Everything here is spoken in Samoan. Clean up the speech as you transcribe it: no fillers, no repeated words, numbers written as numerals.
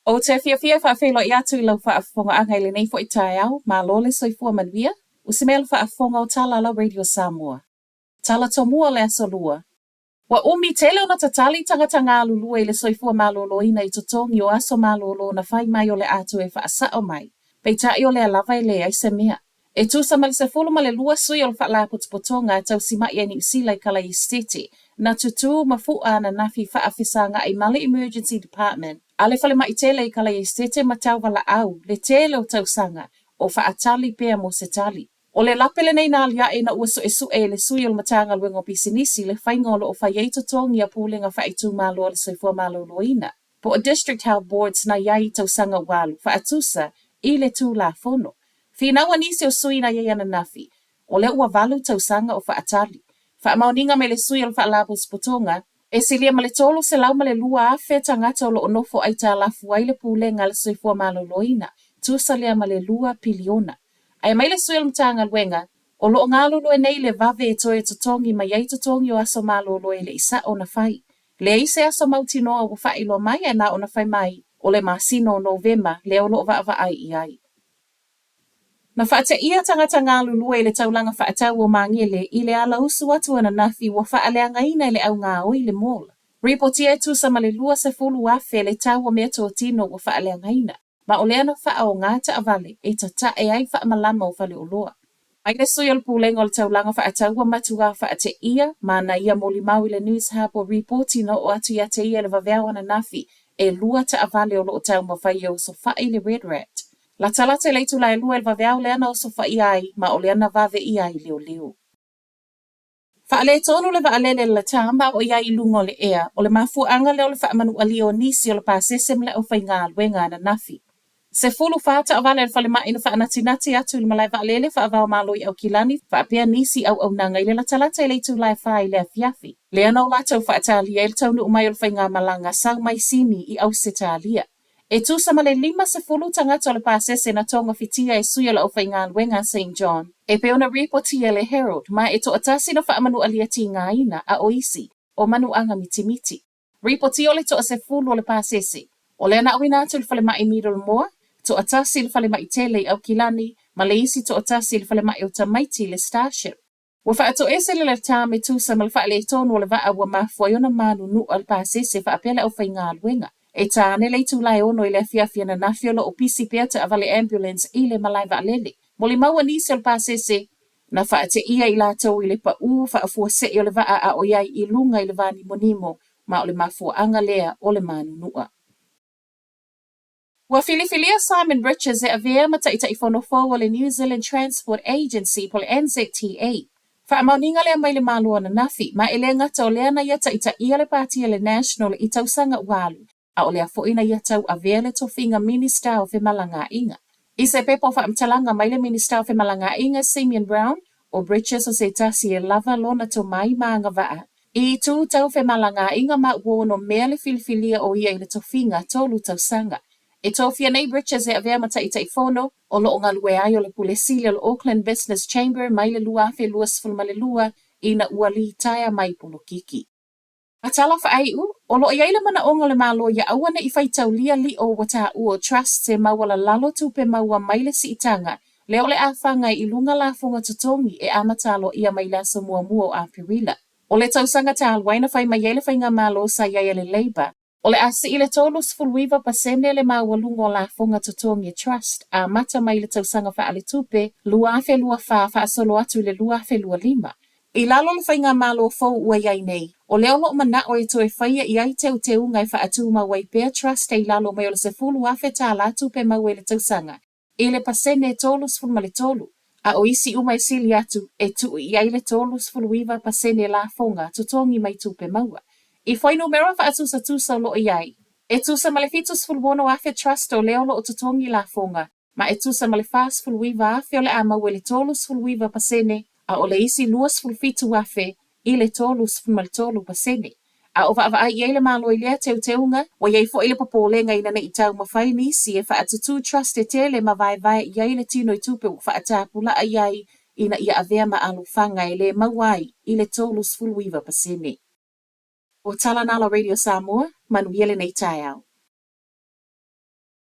Ou te fiafia e faafeiloai atu i lau faafofogaaga i lenei foi taeao, malo le soifua manuia, usi mea le faafofoga o tala a lau Radio Samoa. Tala Tomua o le Aso Lua. Ua umi tele ona tatali tagata galulue i le soifua maloloina i totogi o aso malolo na fai mai o le a toe faasao mai, peitai o lea lava e leai se mea. E tusa ma le 12 sui o le Faalapotopotoga Tausima'i a Niu Sila i Kalaesetete na tutū ma fu'a ananafi faafesaga'i ma le Emergency Department a le falemai tele i Kalaesetete ma tauvalaau le tele o tausaga o faatali pea mo se tali. O le lape lenei na alia'e ina ua su'esu'e e le sui o le Matagaluega o Pisinisi le faiga o lo o fai ai totogi a Pulega Faaitumalo a le Soifua Maloloina po o District Health Boards na i ai i tausaga ua alu, faatusa i le Tulafono. Finaua nisi o sui na i ai ananafi, o lea ua valu tausaga o faatali. Faamaoniga mai le sui o le Faalapotopotoga, e silia ma le 302,000 tagata o lo o nofo aitalafu ai le Pulega a le Soifua Maloloina, tusa lea ma le lua piliona. Ae mai le sui o le Matagaluega, o lo o galulue nei le vave e toe totogi mai ai totogi o aso malolo e le i sa'o ona fai. Leai se aso mautinoa ua faailoa mai ae na ona fai mai o le masina o Novema lea o lo o vaavaai i ai. Na faateia tagata galulue i le taulaga faatau o Magele i le ala usu atu ananafi ua faaleagaina e le augaoi le mall. Ripotia e tusa ma le 20,000 le tau o meatotino ua faaleagaina. Ma o lea na faaaoga taavale e tata'e ai faamalama o faleoloa. Mai le sui o le Pulega o le Taulaga Faatau ua matuā faateia ma na ia molimau i le Newshub o ripoti na oo atu ia te ia i le vaveao ananafi e lua taavale o lo o taumafai e osofa'i le Red Rat. Latalata i le itula e lua i le vaveao lea na osofaia ai ma o lea na vave i ai leoleo. Faaletonu le vaalele a le LATAM a o i ai i luga o le ea, o le mafuaaga lea o le faamanualia o nisi o le pasese ma le aufaigaluega ananafi. 14 taavale a le falemai na faanatinati atu i le malae vaalele faava-o-Malo i Aukilani faapea nisi auaunaga i le latalata i le itula e fa i le afiafi, lea na o latou faatalia ai le taunuu mai o le faigamalaga sau mai Sini i Ausetalia. E tusa ma le 50 tagata o le pasese na togafitia e sui o le aufaigaluega a Saint John, e pei ona ripotia e le Herald, ma e toatasi na faamanualia tigaina, a o isi, o manuaga mitimiti. Ripotia o le toasefulu o le pasese, o lea na auina atu i le falemai Middlemore, toatasi i le falemai tele i Aukilani, ma le isi toatasi i le falemai o tamaiti i le Starship. Ua faatoese le LATAM e tusa ma le faaletonu o le vaa ua mafua ai ona manunu'a le pasese faapea le aufaigaluega. E ta ane le itula e ono i le afiafi ananafi o lo o pisi pea taavale ambulance i le malae vaalele. Molimau nisi o le pasese na faateia i latou i le pa'ū faafuase'i o le vaa a o i ai i luga i le va nimonimo ma o le mafuaaga lea o le manunu'a. Ua filifilia Simon Richards e avea ma Taitaifono fou o le New Zealand Transport Agency po o le NZTA. Faamaoniga lea mai le Malo ananafi, ma e le gata o lea na ia taitaia le Pāti a le National i tausaga ua alu, a o lea foi na ia tauavea le tofiga Minista o Femalagaaiga. I se pepa o faamatalaga mai le Minista o Femalagaaiga Simeon Brown, ʻO Bridges o se tasi e lava lona tomai ma agavaa i itu tau femalagaaiga ma ua onomea le filifilia o ia i le tofiga tolu tausaga. E tofia nei Bridges e avea ma Taitaifono o lo o galue ai o le Pule Sili o le Auckland Business Chamber mai le 2022 ina ua litaea mai polokiki. A tala faaiu, o lo o i ai le manaʻoga o le Malo ia aua ne i faitaulia liʻo ua taua o trusts e maualalalo tupe maua mai le siitaga lea o le a fanga i luga lafoga totogi e amata aloaia mai le aso muamua o Aperila. O le tausaga talu ai na fai mai ai le faigamalo sa i ai a le Labour, O le a sii le 39% le maualuga o lafoga totogi trust amata mai le tausaga faaletupe 2024 faasolo atu i le 2025. I lalo o le faigamalo fou ua i ai nei, o lea o lo o manaʻo e toe faia i ai teuteuga e faatumau ai pea trust e i lalo mai o le $10,000 tupe maua i le tausaga i le pasene 33, a o isi uma e sili atu e tuu i ai le 39% lafoga totogi mai tupe maua. I fuainumera faatusatusa o lo o i ai, e tusa ma le 76,000 trust o lea o lo o totogi lafoga, ma e tusa ma le 49,000 o le a maua i le 39%, a o le isi 27,000 i le 33%. A o vaavaai i ai le Malo i lea teuteuga, ua i ai foi le popolega ina ne i taumafai nisi e faatutū trust e tele ma vaevae i ai le tino i tupe ua faatapulaa i ai ina ia avea ma alofaga e le maua ai i le 39%. O tala na la Radio Samoa, manuia lenei taeao.